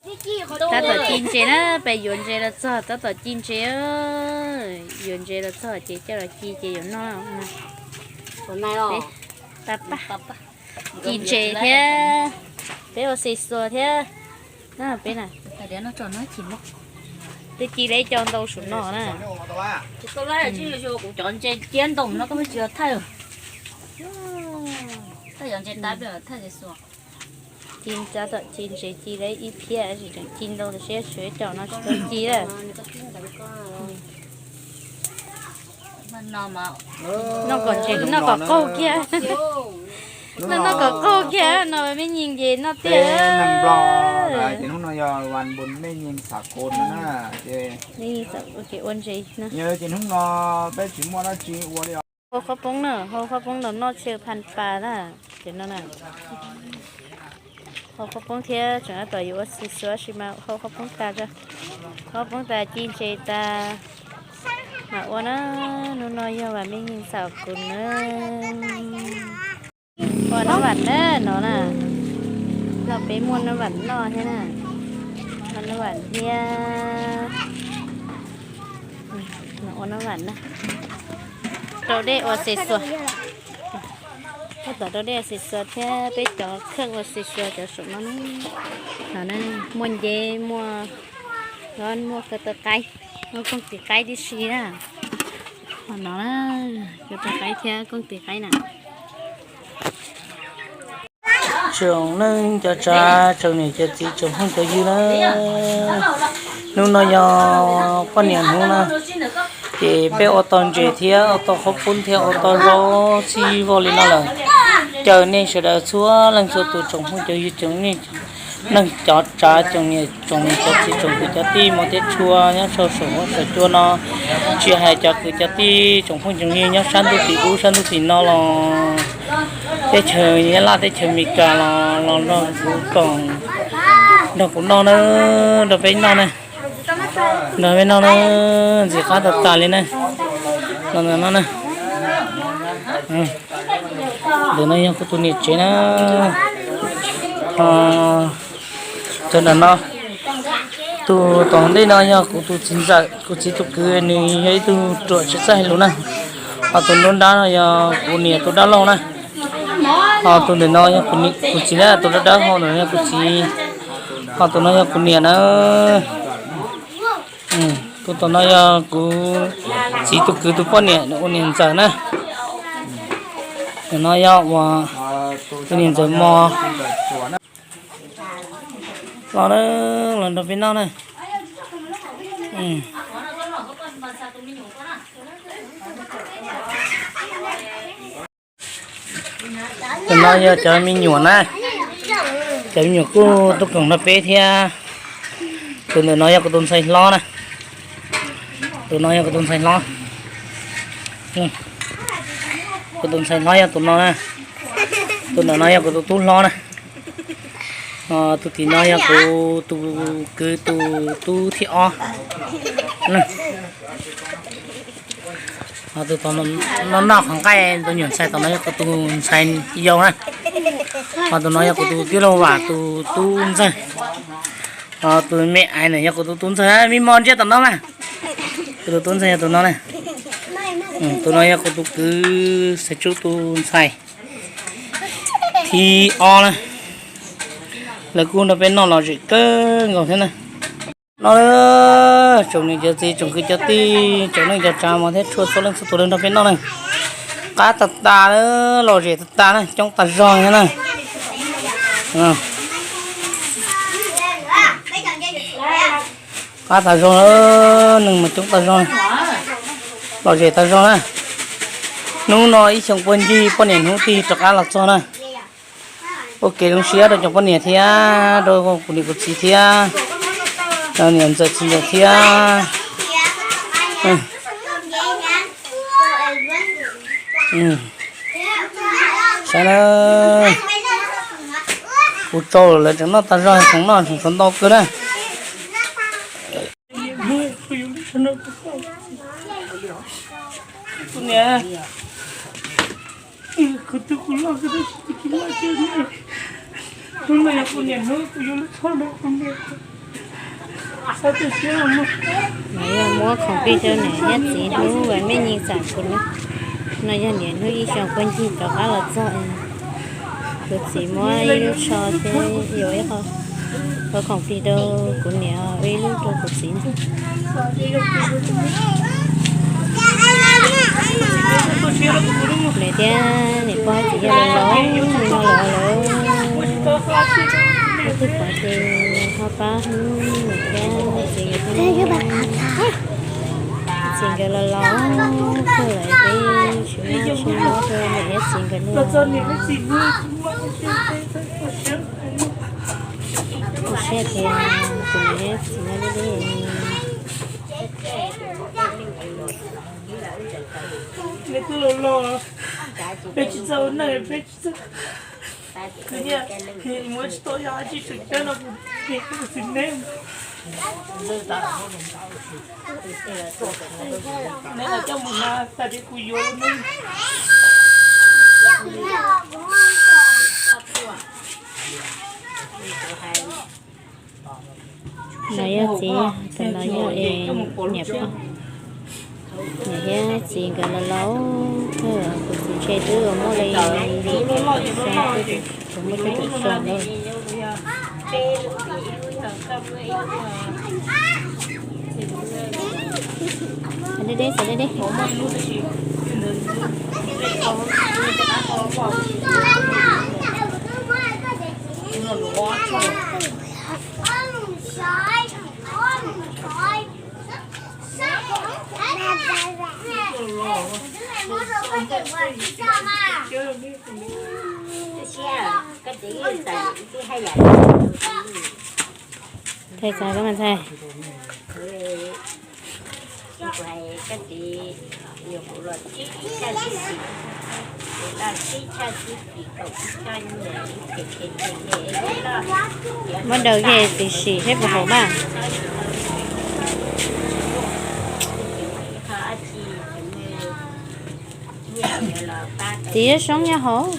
Tab tom ci ntses na, peb yuav ntses los txog, tab tom ci ntses, yuav ntses los txog ces coj los ci ces yuav noj. Ci ntses thiab, peb ua xis xuas thiab. Peb na, twb ci lawv cov ntau saum no na. Kuv cov ntses ciab ntoo no koj tsis thaij. Ci tab tom ci ntses ci lawv ib phiab, tseem ci ntau tab sis tshuav cov no tsis tau ci lawm. Noj kom ntses noj kom qaug kiag. Noj noj kom qaug kiag no me nyuam ces noj tiag. Ces hnub no yog vas npun me nyuam xav kos na, ces ua ntses. Ces hnub no peb tsis muaj dab tsi ua li os. Hau qhob poob na, hau qhob poob los noj tshe phan pas na, ces no na. Hau qhob poob thiab tseem tab tom yuav ua xis xuas sis mas hau qhob poob tas, qhob poob tas ci ntses tas mam ua na. Hnub no yog vas me nyuam xav kos na. Ua nab vam na no na, no peb muaj nab vam noj thiab na, nab vam thiab. Ua nab vam na, rau dej ua xis xuas. Tab tom rau dej ua xis xuas thiab peb cov kheej ua xis xuas cov saum no na. No na, muaj nceb muaj, muaj ko taw qaib, muaj kooj tis qaib tib si na. Ho no na, ko taw qaib thiab kooj tis qaib na. Tsoom neej cov tsav, tsoom niam cov txiv, tsoom phooj cov ywg na, hnub no yog poj niam hnub na, ces peb ua tau ntses thiab ua tau qhob poob thiab ua tau zaub txhij voj li no lawm. Caw nej sawv daws txhua leej txhua tus tsoom phooj cov ywg, tsoom neej cov tsav, tsoom niam tsoom txiv, tsoom kwv cov tij, hmov thiab tshua nyob rau saum huab saum cua no, tsis hais cov kwv cov tij tsoom phooj tsoom ywg nyob sab ntuj tim ub sab ntuj tim no los, teb chaws Nyab Laj teb chaws Amelikas los, los nrog kuv koom, nrog kuv noj na, nrog peb noj na, nrog peb noj na, ntxim qab tas tas li na. No na, ntawm no yog kuv tus niam tsev na. Cov ntawm no, tus tom ntej no yog kuv tus txiv ntxawm, kuv txiv tus kwv, nws yog ib tug ruam tsis txawj hais lus na. Ho tus nruab nrab no yog kuv niam tus dab laug na. Ho tus ntawm no yog kuv txiv na, tus dawb dawb ho ntawm no yog kuv txiv. Ho tus no yog kuv niam na. Tus tom no yog kuv txiv tus kwv tus poj niam, nws ua niam ntxawm na. Tus no yog uas tus niam ntxawm mos. Los na, los nrog peb noj na. Tus no yog cov me nyuam na, cov me nyuam kuj tuaj koom nrog peb thiab. Tus ntawm no yog kuv tus ntxhais hlob na, tus no yog kuv tus ntxhais hlob. Kuv tus ntxhais hlob yog tus no na, tus ntawm no yog kuv tus tub hlob na. Tus tim no yog kuv tus kwv tus tub thib ob. Tus tom no noj qhov nqaij tus nyuam ntxhais tom no yog kuv tus ntxhais yau na. Ho tus no yog kuv tus tij laug Vam tus tub ntxawg. Ho tus me aiv na yog kuv tus tub ntxawg, me mos ntsia tom no mas. Kuv tus tub ntxawg yog tus no na. Tus no yog kuv tus kwv Xaiv Tsub tus ntxhais thib ob na. Lawv kuj nrog peb noj lom zem kawg nkaus thiab na. No tsoom niam cov txiv tsoom kwv cov tij tsoom neej cov tsav hmov thiab tshua txhua leej txhua tus lawv nrog peb noj na. Qab tas tas, lom zem tas tas na, coob tas zog thiab na. Qab tas zog, neeg mas coob tas zog, lom zem tas zog na. Hnub no ib xyoo puag ncig poj niam hnub tig rov qab los txog na. Ua kev zoo siab rau cov poj niam thiab rau kuv niam kuv txiv thiab, niam ntxawm txiv ntxawm thiab. Saib na, kuv tsau lawm tseem noj tas zog, tseem noj tseem tshuav ntau kawg na. Kuv niam, kuv twb kuv loj kawg tab sis kuv tsis muaj chaw nyob. Hnub no yog kuv niam hnub kuv yuav lub tshuaj no kuv niam. Nws yog muab khoom plig rau niam thiab txiv hnub uas me nyuam txam kuv no. No yog niam hnub ib xyoos puag ncig rov qab los txog, kuv txiv muab ib lub tsho thiab yuav ib qho khoom plig rau kuv niam, ib lub rau kuv txiv. Niam thiab niam pog txiv yog los laus no los lawm, leej twg pom ces ho pab hlub niam thiab txiv nkawd thiab. Txiv nkawd los laus kawg lawm, peb tsis muaj tsis muab rau niam thiab txiv nkawd li. Kuv siab tias kuv niam thiab txiv nyob deb deb. Peb tsis txawj ua neej, peb tsis txawj, kuv niam muab tsis tau yog tsis tseem cab no kuv txiv neb. Neb los coj mus na, tas li kuv yuav lawm. No yog txiv, tus no yog es niam pog. Niam thiab txiv nkawd los laus kawg, kuv txiv ntshe twb muaj li xya, twb muaj twb tus xyoo lawm. Deb deb, xav deb deb. Ntxhais, txais koj mas ntxhais. Muab daws kiag txiv sim seb puas haum mas. Txiv, soob nyob hauv.